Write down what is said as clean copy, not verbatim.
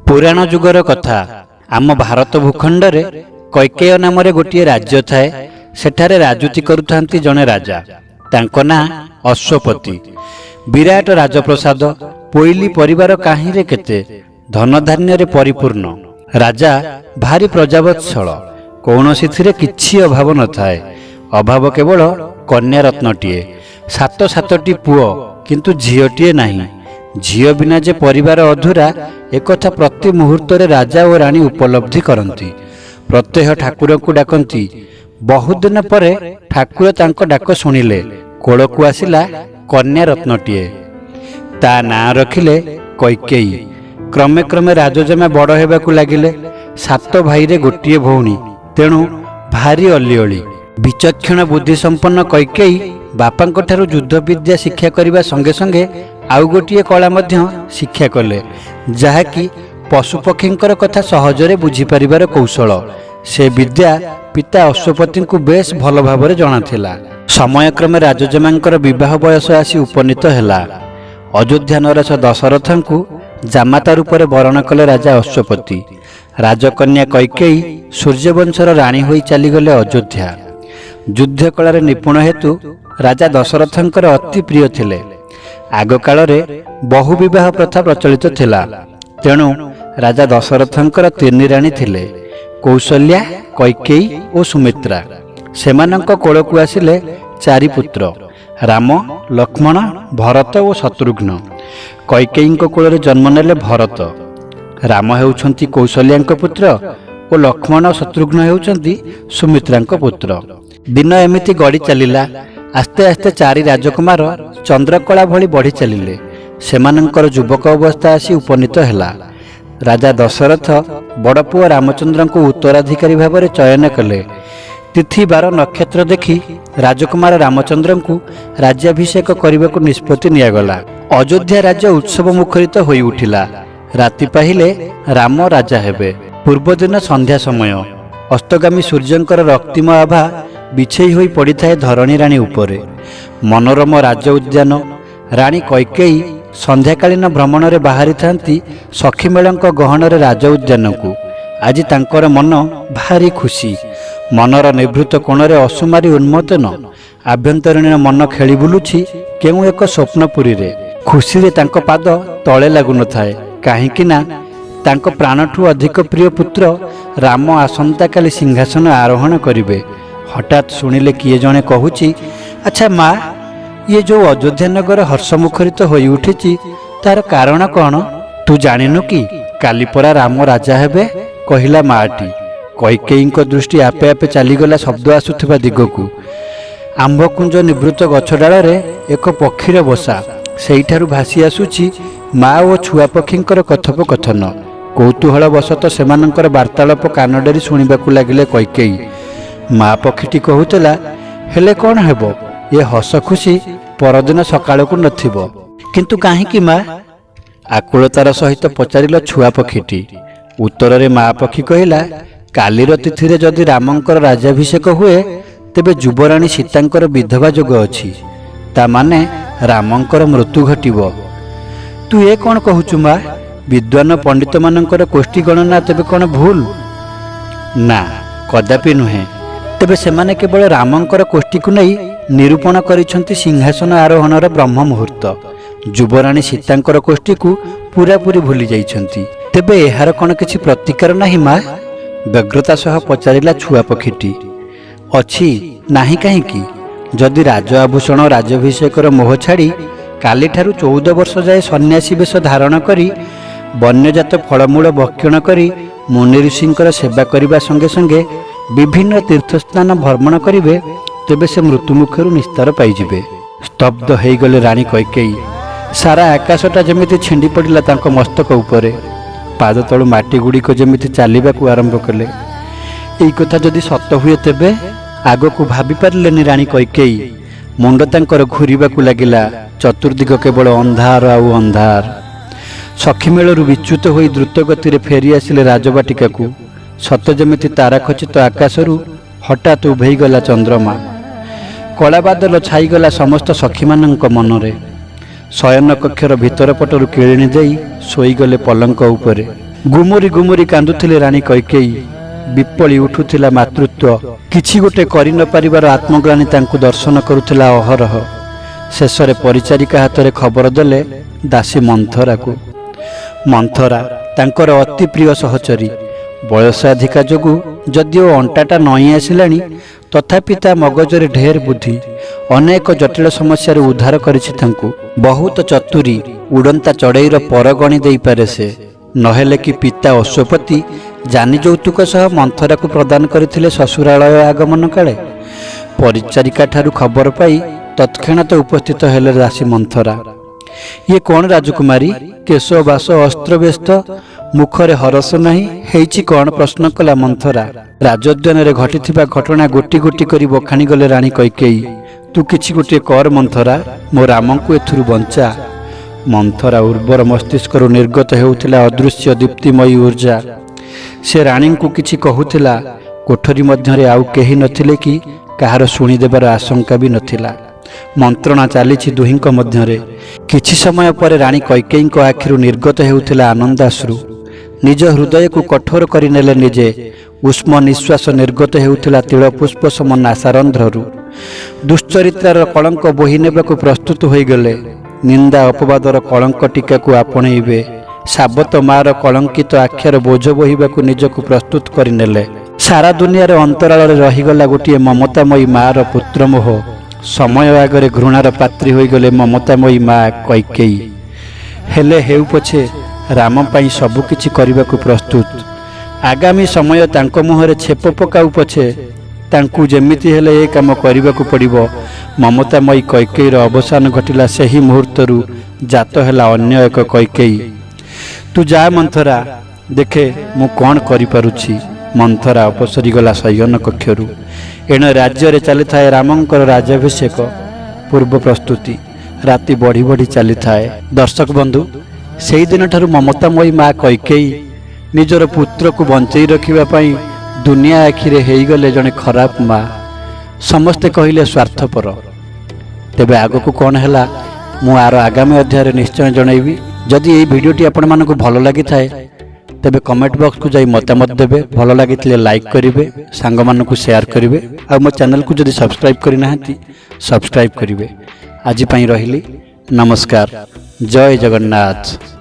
ପୁରାଣ ଯୁଗର କଥା। ଆମ ଭାରତ ଭୂଖଣ୍ଡରେ କୈକେୟ ନାମରେ ଗୋଟିଏ ରାଜ୍ୟ ଥାଏ। ସେଠାରେ ରାଜୁତି କରୁଥାନ୍ତି ଜଣେ ରାଜା। ତାଙ୍କ ନାଁ ଅଶ୍ୱପତି। ବିରାଟ ରାଜପ୍ରସାଦ, ପୋଇଲି ପରିବାର କାହିଁରେ କେତେ, ଧନଧାନ୍ୟରେ ପରିପୂର୍ଣ୍ଣ। ରାଜା ଭାରି ପ୍ରଜାବତ୍ସଳ। କୌଣସିଥିରେ କିଛି ଅଭାବ ନଥାଏ। ଅଭାବ କେବଳ କନ୍ୟାରତ୍ନଟିଏ। ସାତ ସାତଟି ପୁଅ, କିନ୍ତୁ ଝିଅଟିଏ ନାହିଁ। ଝିଅ ବିନା ଯେ ପରିବାର ଅଧୁରା, ଏକଥା ପ୍ରତି ମୁହୂର୍ତ୍ତରେ ରାଜା ଓ ରାଣୀ ଉପଲବ୍ଧି କରନ୍ତି। ପ୍ରତ୍ୟହ ଠାକୁରଙ୍କୁ ଡାକନ୍ତି। ବହୁତ ଦିନ ପରେ ଠାକୁର ତାଙ୍କ ଡାକ ଶୁଣିଲେ। କୋଳକୁ ଆସିଲା କନ୍ୟାରତ୍ନଟିଏ। ତା ନାଁ ରଖିଲେ କୈକେୟୀ। କ୍ରମେ କ୍ରମେ ରାଜଜେମା ବଡ଼ ହେବାକୁ ଲାଗିଲେ। ସାତ ଭାଇରେ ଗୋଟିଏ ଭଉଣୀ, ତେଣୁ ଭାରି ଅଲିଅଳି। ବିଚକ୍ଷଣ ବୁଦ୍ଧିସମ୍ପନ୍ନ କୈକେୟୀ ବାପାଙ୍କଠାରୁ ଯୁଦ୍ଧବିଦ୍ୟା ଶିକ୍ଷା କରିବା ସଙ୍ଗେ ସଙ୍ଗେ ଆଉ ଗୋଟିଏ କଳା ମଧ୍ୟ ଶିକ୍ଷା କଲେ, ଯାହାକି ପଶୁପକ୍ଷୀଙ୍କର କଥା ସହଜରେ ବୁଝିପାରିବାର କୌଶଳ। ସେ ବିଦ୍ୟା ପିତା ଅଶ୍ୱପତିଙ୍କୁ ବେଶ୍ ଭଲ ଭାବରେ ଜଣାଥିଲା। ସମୟକ୍ରମେ ରାଜଜେମାଙ୍କର ବିବାହ ବୟସ ଆସି ଉପନୀତ ହେଲା। ଅଯୋଧ୍ୟା ନରେଶ ଦଶରଥଙ୍କୁ ଜାମାତା ରୂପରେ ବରଣ କଲେ ରାଜା ଅଶ୍ୱପତି। ରାଜକନ୍ୟା କୈକେୟୀ ସୂର୍ଯ୍ୟବଂଶର ରାଣୀ ହୋଇ ଚାଲିଗଲେ ଅଯୋଧ୍ୟା। ଯୁଦ୍ଧ କଳାରେ ନିପୁଣ ହେତୁ ରାଜା ଦଶରଥଙ୍କର ଅତି ପ୍ରିୟ ଥିଲେ। ଆଗକାଳରେ ବହୁ ବିବାହ ପ୍ରଥା ପ୍ରଚଳିତ ଥିଲା। ତେଣୁ ରାଜା ଦଶରଥଙ୍କର ତିନି ରାଣୀ ଥିଲେ, କୌଶଲ୍ୟା, କୈକେୟୀ ଓ ସୁମିତ୍ରା। ସେମାନଙ୍କ କୋଳକୁ ଆସିଲେ ଚାରି ପୁତ୍ର, ରାମ, ଲକ୍ଷ୍ମଣ, ଭରତ ଓ ଶତ୍ରୁଘ୍ନ। କୈକେୟୀଙ୍କ କୋଳରେ ଜନ୍ମ ନେଲେ ଭରତ। ରାମ ହେଉଛନ୍ତି କୌଶଲ୍ୟାଙ୍କ ପୁତ୍ର ଓ ଲକ୍ଷ୍ମଣ ଓ ଶତ୍ରୁଘ୍ନ ହେଉଛନ୍ତି ସୁମିତ୍ରାଙ୍କ ପୁତ୍ର। ଦିନ ଏମିତି ଗଡ଼ି ଚାଲିଲା। ଆସ୍ତେ ଆସ୍ତେ ଚାରି ରାଜକୁମାର ଚନ୍ଦ୍ରକଳା ଭଳି ବଢ଼ି ଚାଲିଲେ। ସେମାନଙ୍କର ଯୁବକ ଅବସ୍ଥା ଆସି ଉପନୀତ ହେଲା। ରାଜା ଦଶରଥ ବଡ଼ ପୁଅ ରାମଚନ୍ଦ୍ରଙ୍କୁ ଉତ୍ତରାଧିକାରୀ ଭାବରେ ଚୟନ କଲେ। ତିଥି, ବାର, ନକ୍ଷତ୍ର ଦେଖି ରାଜକୁମାର ରାମଚନ୍ଦ୍ରଙ୍କୁ ରାଜ୍ୟାଭିଷେକ କରିବାକୁ ନିଷ୍ପତ୍ତି ନିଆଗଲା। ଅଯୋଧ୍ୟା ରାଜ୍ୟ ଉତ୍ସବ ମୁଖରିତ ହୋଇ ଉଠିଲା। ରାତି ପାହିଲେ ରାମ ରାଜା ହେବେ। ପୂର୍ବଦିନ ସନ୍ଧ୍ୟା ସମୟ। ଅସ୍ତଗାମୀ ସୂର୍ଯ୍ୟଙ୍କର ରକ୍ତିମ ଆଭା ବିଛେଇ ହୋଇ ପଡ଼ିଥାଏ ଧରଣୀ ରାଣୀ ଉପରେ। ମନୋରମ ରାଜ ଉଦ୍ୟାନ। ରାଣୀ କୈକେୟୀ ସନ୍ଧ୍ୟାକାଳୀନ ଭ୍ରମଣରେ ବାହାରିଥାନ୍ତି ସଖୀମେଳଙ୍କ ଗହଣରେ ରାଜ ଉଦ୍ୟାନକୁ। ଆଜି ତାଙ୍କର ମନ ଭାରି ଖୁସି। ମନର ନିଭୃତ କୋଣରେ ଅସୁମାରୀ ଉନ୍ମୋଚନ। ଆଭ୍ୟନ୍ତରୀଣ ମନ ଖେଳି ବୁଲୁଛି କେଉଁ ଏକ ସ୍ୱପ୍ନପୁରୀରେ। ଖୁସିରେ ତାଙ୍କ ପାଦ ତଳେ ଲାଗୁନଥାଏ। କାହିଁକି ନା ତାଙ୍କ ପ୍ରାଣଠୁ ଅଧିକ ପ୍ରିୟ ପୁତ୍ର ରାମ ଆସନ୍ତାକାଲି ସିଂହାସନ ଆରୋହଣ କରିବେ। ହଠାତ୍ ଶୁଣିଲେ କିଏ ଜଣେ କହୁଛି, "ଆଚ୍ଛା ମା, ଇଏ ଯେଉଁ ଅଯୋଧ୍ୟା ନଗର ହର୍ଷମୁଖରିତ ହୋଇ ଉଠିଛି, ତାର କାରଣ କ'ଣ?" "ତୁ ଜାଣିନୁ କି? କାଲି ପରା ରାମ ରାଜା ହେବେ," କହିଲା ମାଟି। କୈକେୟୀଙ୍କ ଦୃଷ୍ଟି ଆପେ ଆପେ ଚାଲିଗଲା ଶବ୍ଦ ଆସୁଥିବା ଦିଗକୁ। ଆମ୍ବକୁଞ୍ଜ ନିବୃତ ଗଛ ଡାଳରେ ଏକ ପକ୍ଷୀର ବସା। ସେଇଠାରୁ ଭାସି ଆସୁଛି ମା ଓ ଛୁଆ ପକ୍ଷୀଙ୍କର କଥୋପକଥନ। କୌତୂହଳ ବଶତଃ ସେମାନଙ୍କର ବାର୍ତ୍ତାଳାପ କାନ ଡେରି ଶୁଣିବାକୁ ଲାଗିଲେ କୈକେୟୀ। ମା ପକ୍ଷୀଟି କହୁଥିଲା, "ହେଲେ କ'ଣ ହେବ, ଏ ହସ ଖୁସି ପରଦିନ ସକାଳକୁ ନଥିବ।" "କିନ୍ତୁ କାହିଁକି ମା?" ଆକୁଳତାର ସହିତ ପଚାରିଲା ଛୁଆ ପକ୍ଷୀଟି। ଉତ୍ତରରେ ମା ପକ୍ଷୀ କହିଲା, "କାଲିର ତିଥିରେ ଯଦି ରାମଙ୍କର ରାଜ୍ୟାଭିଷେକ ହୁଏ, ତେବେ ଯୁବରାଣୀ ସୀତାଙ୍କର ବିଧବା ଯୋଗ ଅଛି। ତା ମାନେ ରାମଙ୍କର ମୃତ୍ୟୁ ଘଟିବ।" "ତୁ ଏ କ'ଣ କହୁଛୁ ମା? ବିଦ୍ୱାନ ପଣ୍ଡିତମାନଙ୍କର କୋଷ୍ଠୀ ଗଣନା ତେବେ କ'ଣ ଭୁଲ?" "ନା, କଦାପି ନୁହେଁ। ତେବେ ସେମାନେ କେବଳ ରାମଙ୍କର କୋଷ୍ଠୀକୁ ନେଇ ନିରୂପଣ କରିଛନ୍ତି ସିଂହାସନ ଆରୋହଣର ବ୍ରହ୍ମ ମୁହୂର୍ତ୍ତ। ଯୁବରାଣୀ ସୀତାଙ୍କର କୋଷ୍ଠୀକୁ ପୁରାପୁରି ଭୁଲି ଯାଇଛନ୍ତି।" "ତେବେ ଏହାର କ'ଣ କିଛି ପ୍ରତିକାର ନାହିଁ ମା?" ବ୍ୟଗ୍ରତା ସହ ପଚାରିଲା ଛୁଆ ପକ୍ଷୀଟି। "ଅଛି, ନାହିଁ କାହିଁକି? ଯଦି ରାଜ ଆଭୂଷଣ, ରାଜାଭିଷେକର ମୋହ ଛାଡ଼ି କାଲିଠାରୁ 14 ବର୍ଷ ଯାଏ ସନ୍ନ୍ୟାସୀ ବେଶ ଧାରଣ କରି ବନ୍ୟଜାତ ଫଳମୂଳ ଭକ୍ଷଣ କରି ମୁନି ଋଷିଙ୍କର ସେବା କରିବା ସଙ୍ଗେ ସଙ୍ଗେ ବିଭିନ୍ନ ତୀର୍ଥସ୍ଥାନ ଭ୍ରମଣ କରିବେ, ତେବେ ସେ ମୃତ୍ୟୁମୁଖରୁ ନିସ୍ତାର ପାଇଯିବେ।" ସ୍ତବ୍ଧ ହେଇଗଲେ ରାଣୀ କୈକେୟୀ। ସାରା ଆକାଶଟା ଯେମିତି ଛିଣ୍ଡି ପଡ଼ିଲା ତାଙ୍କ ମସ୍ତକ ଉପରେ। ପାଦ ତଳୁ ମାଟି ଗୁଡ଼ିକ ଯେମିତି ଚାଲିବାକୁ ଆରମ୍ଭ କଲେ। ଏଇ କଥା ଯଦି ସତ ହୁଏ ତେବେ? ଆଗକୁ ଭାବି ପାରିଲେନି ରାଣୀ କୈକେୟୀ। ମୁଣ୍ଡ ତାଙ୍କର ଘୁରିବାକୁ ଲାଗିଲା। ଚତୁର୍ଦିଗ କେବଳ ଅନ୍ଧାର ଆଉ ଅନ୍ଧାର। ସଖୀମେଳରୁ ବିଚ୍ୟୁତ ହୋଇ ଦ୍ରୁତ ଗତିରେ ଫେରି ଆସିଲେ ରାଜବାଟିକାକୁ। ସତେ ଯେମିତି ତାରାଖଚିତ ଆକାଶରୁ ହଠାତ୍ ଉଭେଇଗଲା ଚନ୍ଦ୍ରମା। କଳା ବାଦଲ ଛାଇଗଲା ସମସ୍ତ ସଖୀମାନଙ୍କ ମନରେ। ଶୟନ କକ୍ଷର ଭିତର ପଟରୁ କିଳିଣୀ ଦେଇ ଶୋଇଗଲେ ପଲଙ୍କ ଉପରେ। ଗୁମୁରି ଗୁମୁରି କାନ୍ଦୁଥିଲେ ରାଣୀ କୈକେୟୀ। ବିପଳି ଉଠୁଥିଲା ମାତୃତ୍ୱ। କିଛି ଗୋଟେ କରି ନ ପାରିବାର ଆତ୍ମଗ୍ଳାନି ତାଙ୍କୁ ଦର୍ଶନ କରୁଥିଲା ଅହରହ। ଶେଷରେ ପରିଚାରିକା ହାତରେ ଖବର ଦେଲେ ଦାସୀ ମନ୍ଥରାକୁ। ମନ୍ଥରା ତାଙ୍କର ଅତି ପ୍ରିୟ ସହଚରୀ। ବୟସାଧିକା ଯୋଗୁଁ ଯଦିଓ ଅଣ୍ଟାଟା ନଇଁ ଆସିଲାଣି, ତଥାପି ତା ମଗଜରେ ଢେର ବୁଦ୍ଧି। ଅନେକ ଜଟିଳ ସମସ୍ୟାରୁ ଉଦ୍ଧାର କରିଛି ତାଙ୍କୁ। ବହୁତ ଚତୁରୀ, ଉଡ଼ନ୍ତା ଚଢ଼େଇର ପର ଗଣି ଦେଇପାରେ ସେ। ନହେଲେ କି ପିତା ଅଶ୍ୱପତି ଯାନି ଯୌତୁକ ସହ ମନ୍ଥରାକୁ ପ୍ରଦାନ କରିଥିଲେ ଶ୍ୱଶୁରାଳୟ ଆଗମନ କାଳେ? ପରିଚାରିକା ଠାରୁ ଖବର ପାଇ ତତ୍କ୍ଷଣାତ ଉପସ୍ଥିତ ହେଲେ ଦାସୀ ମନ୍ଥରା। ଇଏ କ'ଣ ରାଜକୁମାରୀ, କେଶ ବାସ ଅସ୍ତବ୍ୟସ୍ତ, ମୁଖରେ ହରସ ନାହିଁ, ହେଇଛି କ'ଣ? ପ୍ରଶ୍ନ କଲା ମନ୍ଥରା। ରାଜୋଦ୍ୟାନରେ ଘଟିଥିବା ଘଟଣା ଗୋଟି ଗୋଟି କରି ବଖାଣି ଗଲେ ରାଣୀ କୈକେୟୀ। ତୁ କିଛି ଗୋଟିଏ କର ମନ୍ଥରା, ମୋ ରାମଙ୍କୁ ଏଥିରୁ ବଞ୍ଚା। ମନ୍ଥରା ଉର୍ବର ମସ୍ତିଷ୍କରୁ ନିର୍ଗତ ହେଉଥିଲା ଅଦୃଶ୍ୟ ଦୀପ୍ତିମୟୀ ଉର୍ଜା। ସେ ରାଣୀଙ୍କୁ କିଛି କହୁଥିଲା। କୋଠରୀ ମଧ୍ୟରେ ଆଉ କେହି ନଥିଲେ କି କାହାର ଶୁଣିଦେବାର ଆଶଙ୍କା ବି ନଥିଲା। ମନ୍ତ୍ରଣା ଚାଲିଛି ଦୁହିଁଙ୍କ ମଧ୍ୟରେ। କିଛି ସମୟ ପରେ ରାଣୀ କୈକେୟୀଙ୍କ ଆଖିରୁ ନିର୍ଗତ ହେଉଥିଲା ଆନନ୍ଦାଶ୍ରୁ। ନିଜ ହୃଦୟକୁ କଠୋର କରିନେଲେ ନିଜେ। ଉଷ୍ମ ନିଶ୍ୱାସ ନିର୍ଗତ ହେଉଥିଲା ତିଳପୁଷ୍ପ ସମ ନାସାରନ୍ଧ୍ରରୁ। ଦୁଶ୍ଚରିତ୍ରାର କଳଙ୍କ ବୋହି ନେବାକୁ ପ୍ରସ୍ତୁତ ହୋଇଗଲେ। ନିନ୍ଦା ଅପବାଦର କଳଙ୍କ ଟୀକାକୁ ଆପଣେଇବେ। ସାବତ ମାର କଳଙ୍କିତ ଆଖ୍ୟାର ବୋଝ ବୋହିବାକୁ ନିଜକୁ ପ୍ରସ୍ତୁତ କରିନେଲେ। ସାରା ଦୁନିଆର ଅନ୍ତରାଳରେ ରହିଗଲା ଗୋଟିଏ ମମତାମୟୀ ମାର ପୁତ୍ରମୋହ। ସମୟ ଆଗରେ ଘୃଣାର ପାତ୍ରୀ ହୋଇଗଲେ ମମତାମୟୀ ମା କୈକେୟୀ। ହେଲେ ହେଉ ପଛେ, ରାମ ପାଇଁ ସବୁ କିଛି କରିବାକୁ ପ୍ରସ୍ତୁତ। ଆଗାମୀ ସମୟ ତାଙ୍କ ମୁହଁରେ ଛେପ ପକାଉ ପଛେ, ତାଙ୍କୁ ଯେମିତି ହେଲେ ଏ କାମ କରିବାକୁ ପଡ଼ିବ। ମମତାମୟୀ କୈକେୟୀର ଅବସାନ ଘଟିଲା। ସେହି ମୁହୂର୍ତ୍ତରୁ ଜାତ ହେଲା ଅନ୍ୟ ଏକ କୈକେୟୀ। ତୁ ଯା ମନ୍ଥରା, ଦେଖେ ମୁଁ କ'ଣ କରିପାରୁଛି। ମନ୍ଥରା ଅପସରିଗଲା ଶୟନ କକ୍ଷରୁ। ଏଣେ ରାଜ୍ୟରେ ଚାଲିଥାଏ ରାମଙ୍କର ରାଜାଭିଷେକ ପୂର୍ବ ପ୍ରସ୍ତୁତି। ରାତି ବଢ଼ି ବଢ଼ି ଚାଲିଥାଏ। ଦର୍ଶକ ବନ୍ଧୁ, ସେଇଦିନଠାରୁ ମମତାମୟୀ ମା କୈକେୟୀ ନିଜର ପୁତ୍ରକୁ ବଞ୍ଚେଇ ରଖିବା ପାଇଁ ଦୁନିଆ ଆଖିରେ ହେଇଗଲେ ଜଣେ ଖରାପ ମା। ସମସ୍ତେ କହିଲେ ସ୍ୱାର୍ଥପର। ତେବେ ଆଗକୁ କ'ଣ ହେଲା, ମୁଁ ଆର ଆଗାମୀ ଅଧ୍ୟାୟରେ ନିଶ୍ଚୟ ଜଣାଇବି। ଯଦି ଏହି ଭିଡ଼ିଓଟି ଆପଣମାନଙ୍କୁ ଭଲ ଲାଗିଥାଏ, ତେବେ କମେଣ୍ଟ ବକ୍ସକୁ ଯାଇ ମତାମତ ଦେବେ। ଭଲ ଲାଗିଥିଲେ ଲାଇକ୍ କରିବେ, ସାଙ୍ଗମାନଙ୍କୁ ସେୟାର କରିବେ ଆଉ ମୋ ଚ୍ୟାନେଲକୁ ଯଦି ସବସ୍କ୍ରାଇବ୍ କରିନାହାନ୍ତି, ସବସ୍କ୍ରାଇବ୍ କରିବେ। ଆଜି ପାଇଁ ରହିଲି। ନମସ୍କାର, ଜୟ ଜଗନ୍ନାଥ।